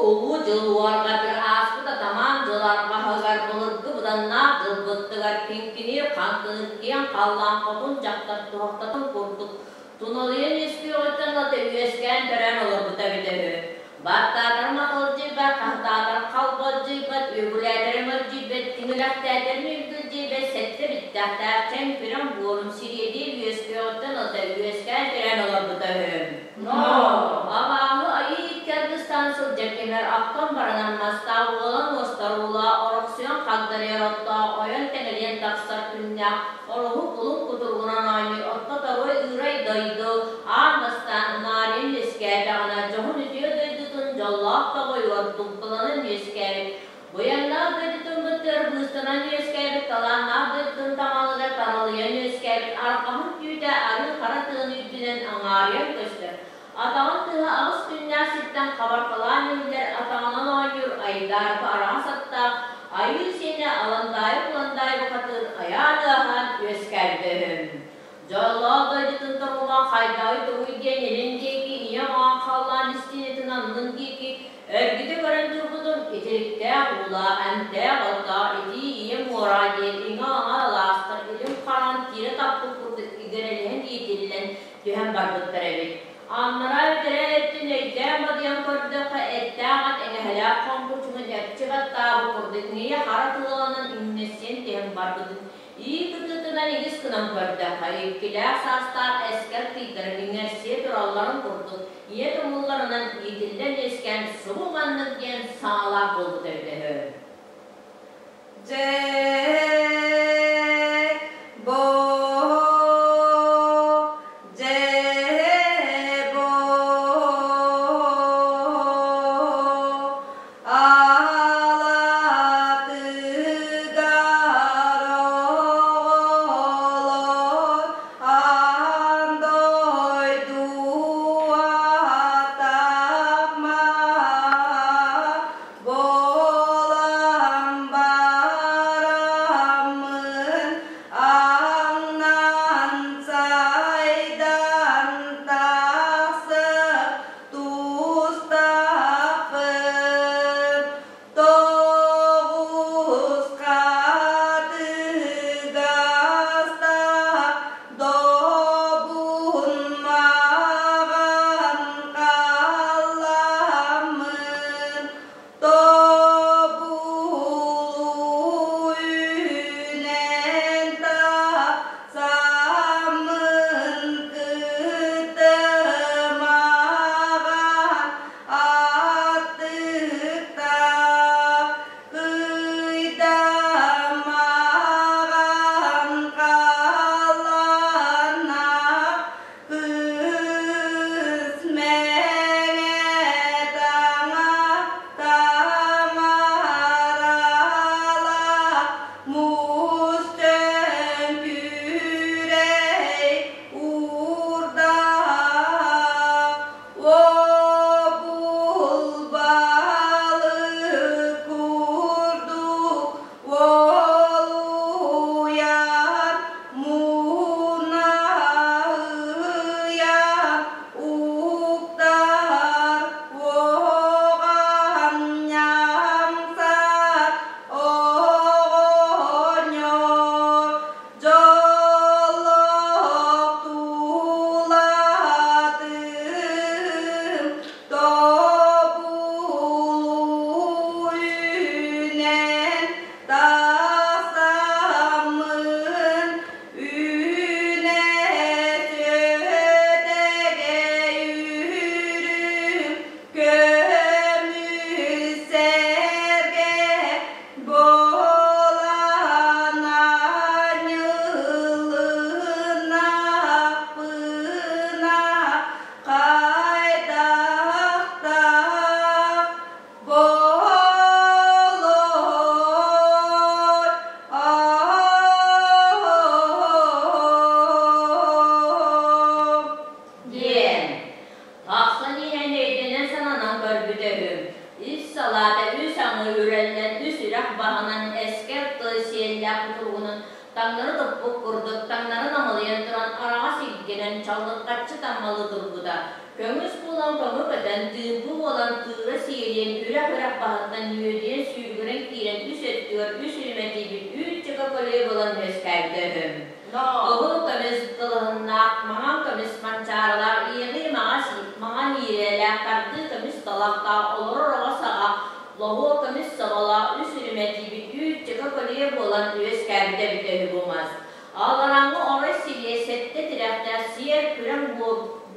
улуу дьыл уорга бір ааспыт атамаан дьыл арҕаһыгар былыргы быданнаах дьылбыттыгар киҥкиниир хаҥкыныыр киэҥ халлаан хотун дьахтар туһахтатын курдук туналыйан үөскүөҕүттэн ылата үөскээн төрөөн олорбута эбитэ үһү. Баттаатар маталдьыйбат, хаһытаатар халбалдьыйбат, үөгүлээтэрэ мөлдьүйбэт, тиҥилэхтээтэр мүлгүлдьүйбэт сэттэ биттэхтээх чэҥ күрэҥ буорун сириэдийэр үөскүөҕүттэн ылата үөскээн төрөөн олорбута үһү. Абааһы айыы икки аргыстаан сылдьар кэмэр ахтан баранан мастаах уолан уостар уулаах орохсуйан хагдарыйар оттоох ойон тэҥэлийэн тахсар күннээх ороһу кулун кутуругунан оонньуур отто торуой ыырай дойду аан бастаан унаарыйан үөскээтэҕинэ дьоһун үтүө дойдутун дьоллоох тоҕойугар дугдаланан үөскээбит Быйаҥнаах дойдутун быттыгар быыстанан үөскээбит талааннаах дойдутун таҥалыгар таналыйан үөскээбит арҕаһын түүтэ арыы хара тыаны үрдүнэн аҥаарыйан көстөр. Атаҕын тыаһа аҕыс күннээх сиртэн хабархалаан иһиллэр атаҕынан оонньуур айдаарка араас аттаах айыы сиэнэ Аландаайы Куландаайы бухатыыр айаан ыаһаан үөскээбитэ үһү. Дьоллоох дойдутун тобула хайдаҕый тугуй диэн илин диэки ийэ оҥоон халлаан истиэнэтин аннын диэки Эргитэ көрөн турбутум, итириктээх уулаах, эмтээх оттоох итии ийэ муора диэн иҥэ-аҥа алаастар илим хараҕын тиэрэ таппыт курдук игирэлэһэн иитиллэн түһэн барбыттар эбит. Аннараа үтэрээ өттүн өйдөөн бадыйан көрдөххө, эттээх ат эҥэһэлээх хоҥкучугун эпчи баттаабыт курдук ийэ хара тыаланан иҥнэссийэн түһэн барбытын Ии кытыытынан игис гынан көрдөххө, иккилээх саастаах эскэр тыйдарын иҥэрсийэ туралларын курдук, ийэ тумулларынан иитиллэн үөскээн субу маннык диэн саҥалаах буолбута эбитэ үһү. Дьэ, бо, дьэ, бо, Алатыгар оҕолор аан дойду атахма буолан бараммын аҥнан сайдан тахсып Тустаахпын тоҕус хатыгаста добун маҕан халламмын тобулу үүнэн тахсаммын кытымаҕан аттыктаах кыйдамаҕан халлааннаах Кыыс мэҥэ таҥа таҥарала муус төҥкүрэй уурдаах уобул балык курдук уолуйар Мунаһыйа уктар уоҕанньамсар оҕонньор дьоллоох тулатын тобулу үүнэн Тахсаммын үүнэ сүөдэгэй үрүҥ көмүс сэргэ буолан анньылыннахпына хайдахтаах Болой Диэн, тахсан иһэн өйдөнөн сананан көрбүтэ үһү. Үс салаата үс аҥы үрэллэн үс үрэх баһынан эскэр тыл сиэллээх кутуругунан таҥнары туппут курдук таҥнары намылыйан туран араҕас илгэнэн чаллырҕаччы таммалыы турбута. Көҥүс буолан көҥү көтөн, тыымпы буолан тыыра сиэлиэн үрэх Үрэх-үрэх баһыттан үөдүйэн сүүрүгүрэн киирэн үс өттүгэр үс үрүмэ тиийбит үүт чөкө көлүйэ буолан үөскээбитэ үһү. Кыһыл көмүс кылыһыннаах, маҥан көмүс манчаарылаах, иэҕии маҥас маҥан иирээлээх, тардыы көмүс талахтаах, олорор оҕо саҕа, лоһуо көмүс соболоох үс үрүмэ тиийбит үүт чөкө көлүйэ буолан үөскээбитэ эбитэ үһү бу мас. Алларааҥҥы орой силиэ сэттэ тирэхтээх сиэр күрэҥ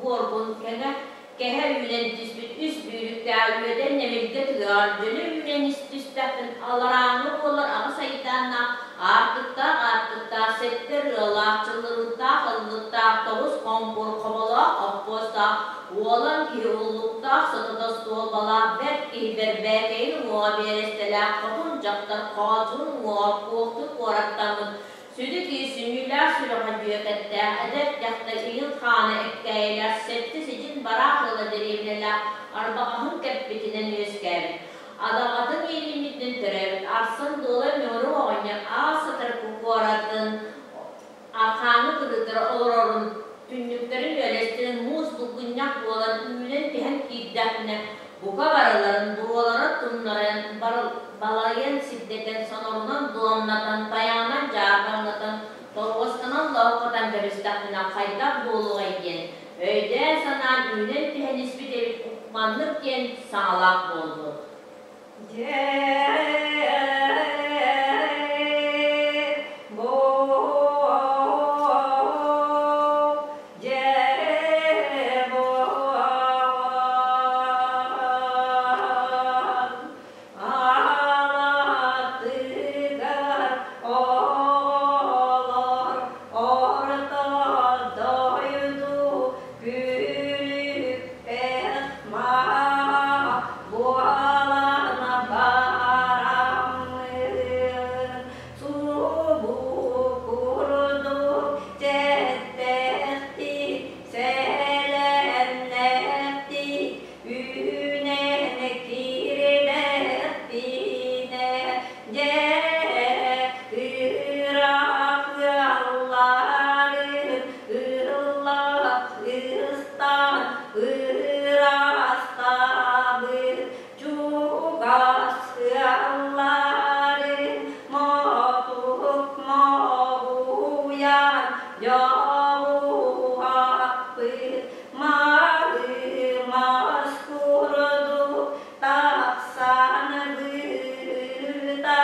буоргун кэҥэ Кэһэ үүнэн түспүт үс бүүрүктээх үөдэн нэмиргэ тыаҕар дьөлө үүнэн түстэхпин аларааҥҥы буолар аҕыс айдааннаах аартыктаах аартыктаах сэттэ ырыалаах чыллырыыттаах ыллыктаах тоҕус хоҥкур хоболоох оппуостаах уолан киһи уллуктаах сотото остуолбалаах бэрт киһи бэрбээкэйин уҥуоҕа биэрэстэлээх хотун дьахтар хоочун уҥуоҕа куохту куораттаммыт Сүдү киһи сүнньүлээх сүрэҕэ дьүөкэттээх, эдэр дьахтар иһин хаана эккээйилээх, сэттэ сидьин бараах ыала дэриэбинэлээх арбаҕаһын кэппитинэн үөскээбит, адаҕатын иилиммитинэн төрөөбүт Арсан Дуолай Ньуорук оҕонньор аас сытар куоратын архааҥҥы кыргыттара олорорун түннүктэрин үөлэстэрин муус булгунньах буолан үүнэн түһэн киирдэхпинэ бука барыларын буруолара тумнаран балайан сирдэтэн сонорунан дуомнатан тайаҕынан дьаарбаҥнатан торуосканан лоһуккатан кэбистэхпинэ хайдах буолуоҕай диэн өйдөөн-санаан үүнэн түһэн испит эбит маннык диэн саҥалаах буолбут. Аалатыгар оҕолор орто дойду күлүктээх маа буолан бараммын субу курдук дьэттэхтик сэлэннэхтик үүнэн киирдэхпинэ дьэ ыраах ыалларын ыллах ыстаан ыраастаабыт чугас ыалларын мотук моҕуйан дьоҕуһаппыт Малы-мас курдук тахсан быта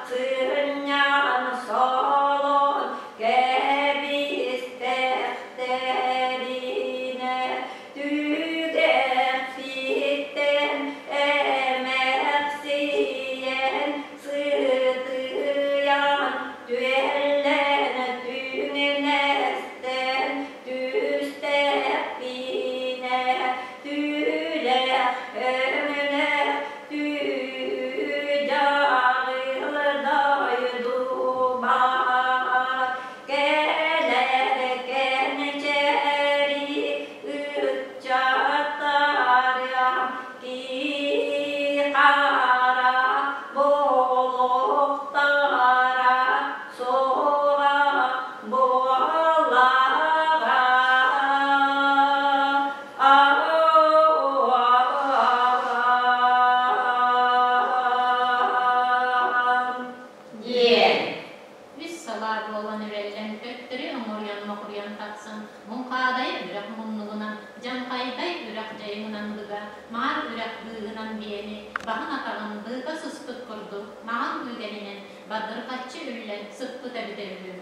сынньан солон кэбистэхтэринэ түгэхситтэн эмэхсийэн сытыйан түөллэн түҥнэстэн түстэхпинэ түлэх өҥнөх түдьаҕыл дойдубар кэлэр кэнчээри ыччаттарым кии-хара буолуохтара суоҕа буоллаҕа. Диэн Үс салаа буолан үрэллэн, төттөрү оҥоруйан-мокуруйан тахсан, Муҥхаадай үрэх муннугунан, Дьаҥхайдай үрэх дьайыҥынан быга, Маар үрэх быыһынан биэни, баһын-атаҕын быыка сыспыт курдук, маҥан күүгэнинэн бардырҕаччы үллэн сыппыт эбитэ үһү.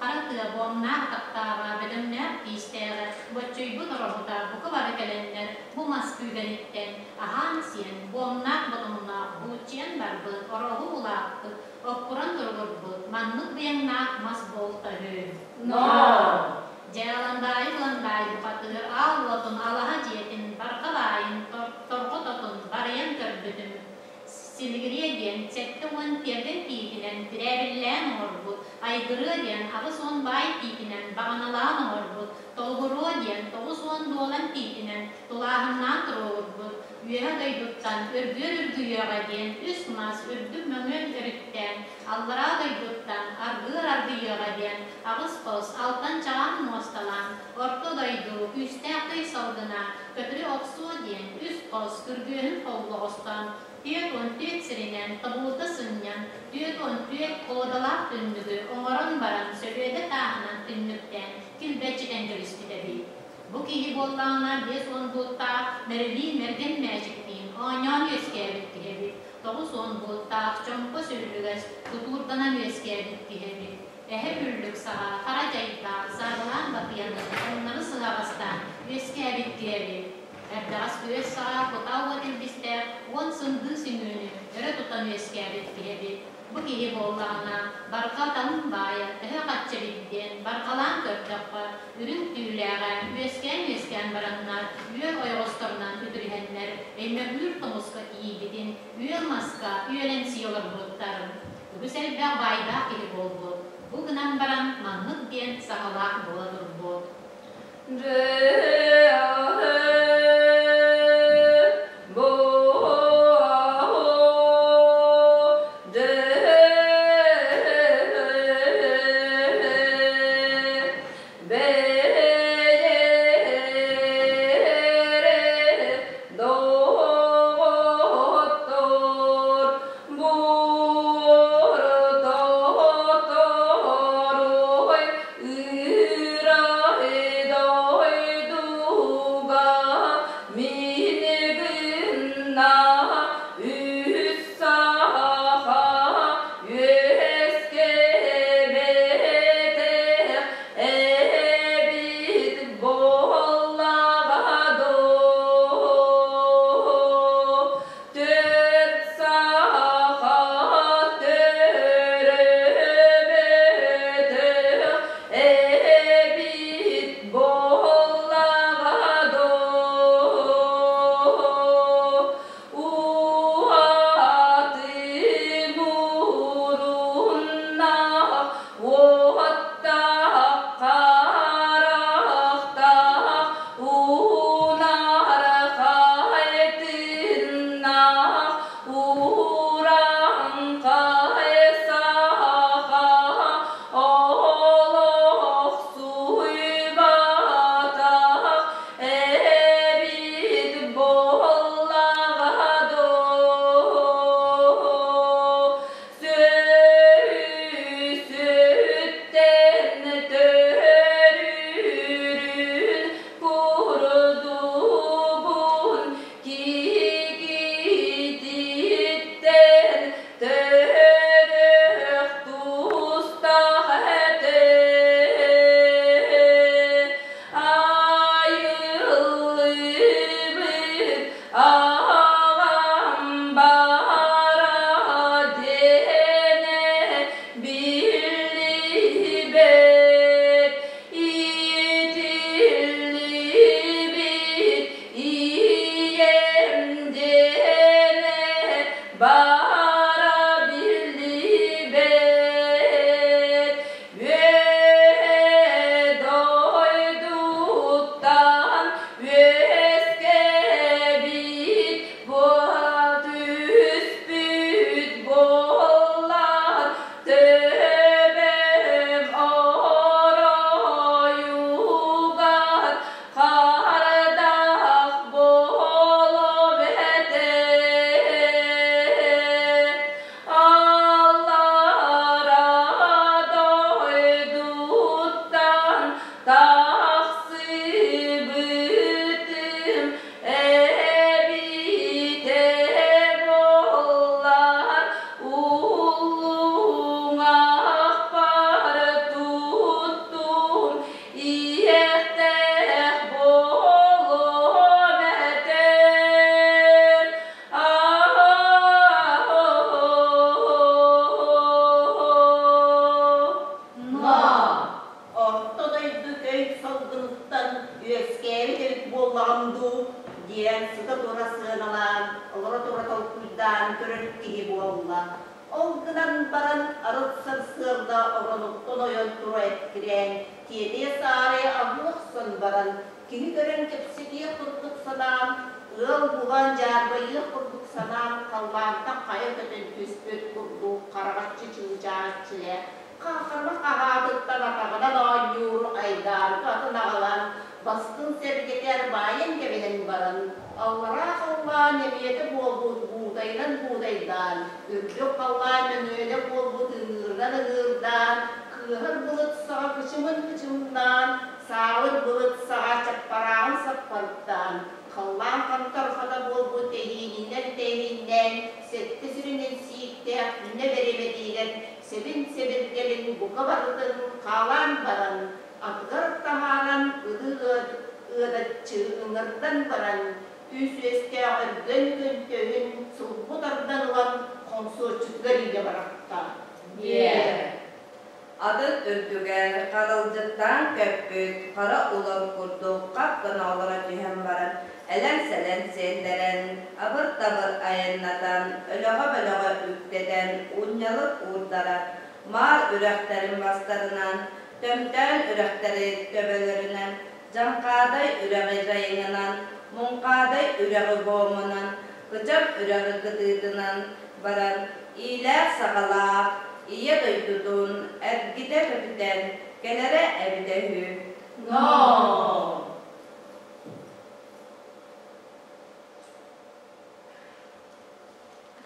Хара тыа буомнаах атахтааҕа, бөдөҥнөөх тиистээҕэ, боччуйбут ороһута бука бары кэлэннэр бу мас күүгэниттэн аһаан-сиэн, буомнаах ботомноох бууччуйан барбыт, ороһу улааппыт, оккуран туругурбут, маннык быйаҥнаах мас буолта үһү. Но Дьааландаайы Ландаай бухатыыр аал уотун алаһа дьиэтин барҕа баайын торҕо тотун барыйан көрбүтүм Силигириэ диэн 70 тиэргэн тиитинэн тирээбиллээн оҥорбут, Айгырыа диэн 80 баай тиитинэн баҕаналаан оҥорбут, Толугуруо диэн 90 дуолан тиитинэн тулааһыннаан туруорбут. Үөһэ дойдуттан үргүөр үргүйүөҕэ диэн үс мас үрдүк мөҥүөн өрүттээн, аллараа дойдуттан аргыар аргыйыаҕа диэн аҕыс хос алтан чаҕаан муосталаан, орто дойду күүстээх көй салгына көтүрү охсуо диэн үс хос күргүөһүн холлоҕостоон, 44 сиринэн тобулута сынньан, 44 холодалаах түннүгү оҥорон баран сөрүөдэ тааһынан түннүктээн килбэччитэн кэбиспит эбит. Бу киһи буоллаҕына 50 бууттаах Мэрилиин Мэргэн мээчиктиин оонньоон үөскээбит киһи эбит, 90 бууттаах чомпо сүллүгэс тутуурданан үөскээбит киһи эбит. Эһэ күллүк саҕа хара дьайдаах саарылаан батыйан таҥнары сыһаҕастаан үөскээбит киһи эбит. Эрдэҕэс күөс саҕа кутаа уот илбистээх уон сындыы сүнүүнү өрө тутан үөскээбит киһи эбит. Бу киһи буоллаҕына барҕа таҥын баайа төһө-хачча эбит диэн барҕалаан көрдөххө, үрүҥ түүлээҕэ үөскээн-үөскээн бараннар үөр ойоҕосторунан үтүрүһэннэр өймөкүүр тоҥуска тиийбитин үөл маска үөлэн сии олорбуттар. Үгүс элбэх баайдаах киһи буолбут. Бу гынан баран маннык диэн саҥалаах буола турбут. Орто дойду көй салгыныттан үөскээбит эбит буоллаҕым дуу диэн сыта-тура сыаналаан, олоро-тура толкуйдаан көрөр киһи буолла. Ол гынан баран арыт сарсыарда оронуттан ойон тура эккирээн, тиэтийэ-саарыйа аһыы охсон баран, киһи көрөн кэпсэтиэх курдук санаан, Ыал булан дьаарбайыах курдук санаан халлаантан хайа көтөн түспүт курдук хараҕаччы чыычааччыйа хаахырба хаһаатыттан атаҕынан оонньуур айдаарга атын аҕалан бастыҥ сэргэтэр баайан кэбиһэн баран аллараа халлаан эмиэтэ буолбут буутайынан буутайдаан үрдүк халлаан нөҥүөнэ буолбут ыҥыырынан ыҥыырдаан кыыһар былыт саҕа кычымын кычымнаан саабыт былыт саҕа чаппарааҕын саппардаан халлаан хантархата буолбут тэһиининэн тэһииннээн сэттэ сиринэн сииктээх күнэ бэримэтиигэр сэбин-сэбиргэлин бука барытын хаалаан баран атыгар таһааран ытыы ыадаччы ыҥырдан баран үс үөстээх өргөн көнтөһүн сулбу тардан ылан хоҥсуоччутугар иилэ барахта. Диэн Атын үрдүгэр харалдьыттаан көппүт хара улар курдук хап гына олоро түһэн баран элэҥ-сэлэҥ сиэллэрэн, абыр-табыр айаннатан, өлөҕө-бөлөҕө үктэтэн, уунньалык уурдаран, маар үрэхтэрин бастарынан, төмтөөн үрэхтэри төбөлөрүнэн, Дьаҥхаадай үрэҕи дьайыҥынан, Муҥхаадай үрэҕи буомунан, Кычам үрэҕи кытыытынан баран, иилээх-саҕалаах Ийэ дойдутун эргитэ көтүтэн кэлэрэ эбитэ үһү. Но!